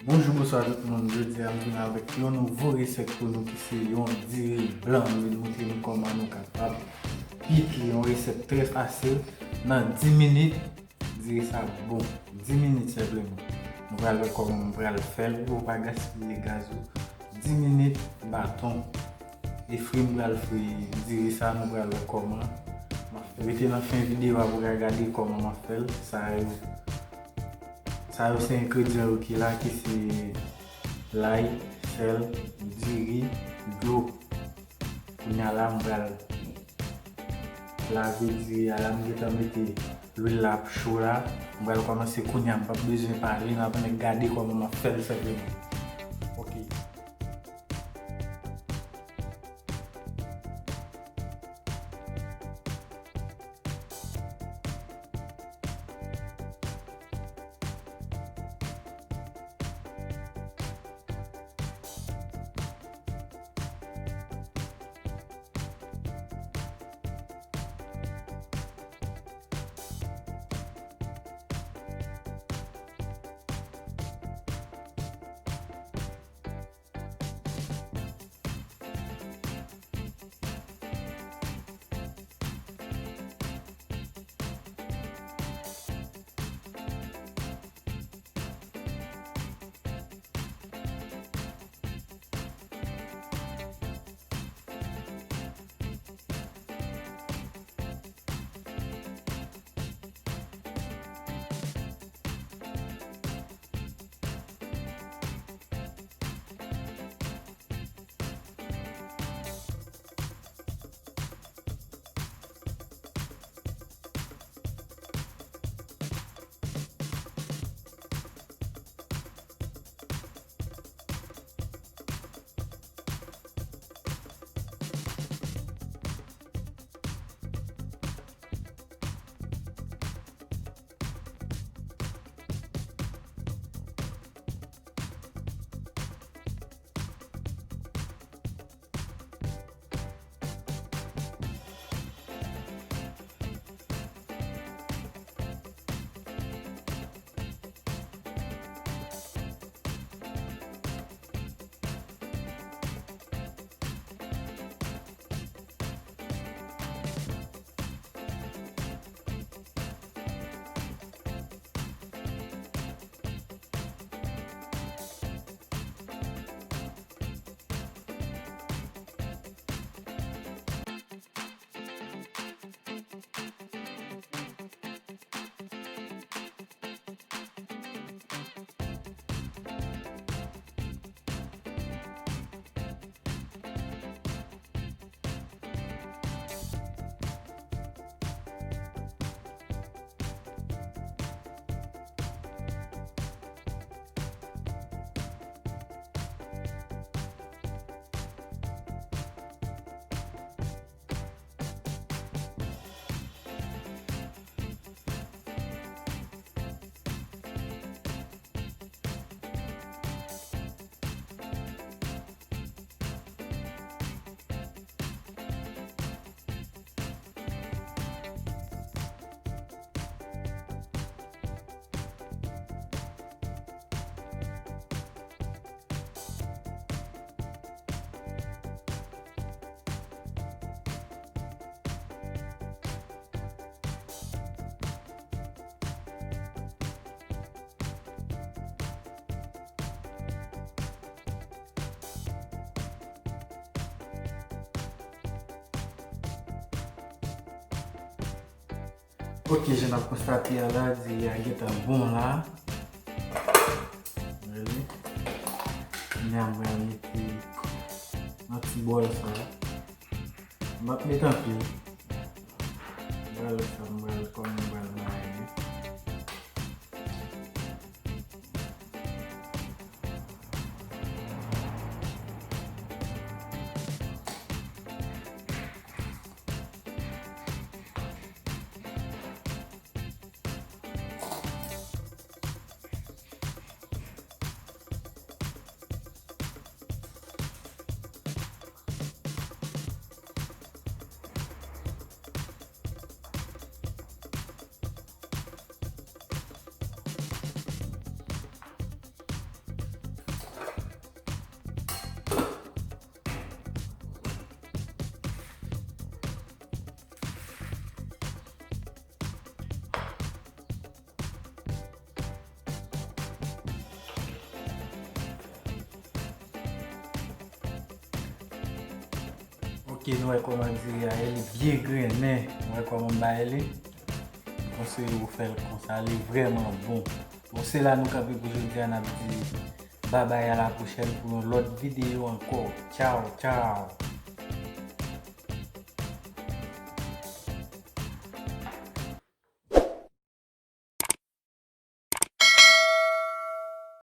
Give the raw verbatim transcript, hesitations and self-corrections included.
Bonjou, bonswa tout moun. Jodi a, m vin avèk yon nouvo resèt pou nou ki se yon diri blan. M vin montre nou kòman nou kapab pike yon resèt trè fasil nan dis minit. Diri sa bon. Dis minit senpleman. Nou pral wè kòman m pral fè l pou w pa gaspiye gaz ou. Dis minit baton. E fri m pral fri diri sa, nou pral wè kòman. M ap rete nan fen videyo a pou w ka gade kòman m ap fè l. Sa yo Sa yo se engredyan yo ki la, ki se lay, sèl, diri, dlo. Kounye a la, m pral lave diri a la, m gentan mete lwil la ap cho la. M pral kòmanse kounye a, m p ap bezwen pale, n ap annik gade kòman m ap fè l senpleman. Ok. Ok, jan n ap konstate a la, diri a gentan bon la. Gade. Kounye a mwen mete nan ti bòl sa. M ap met anpil. Mwen wè sa, mwen wè kòman mwen bay li. Ke nou wè kòman diri a ye, li byen grennen. Nou wè kòman m bay li. M konseye ou fè l konsa, li vrèman bon. Bon, se la nou kanpe pou jodi a, n ap di babay, a la pwochèn pou yon lòt videyo ankò. Tchaw, tchaw.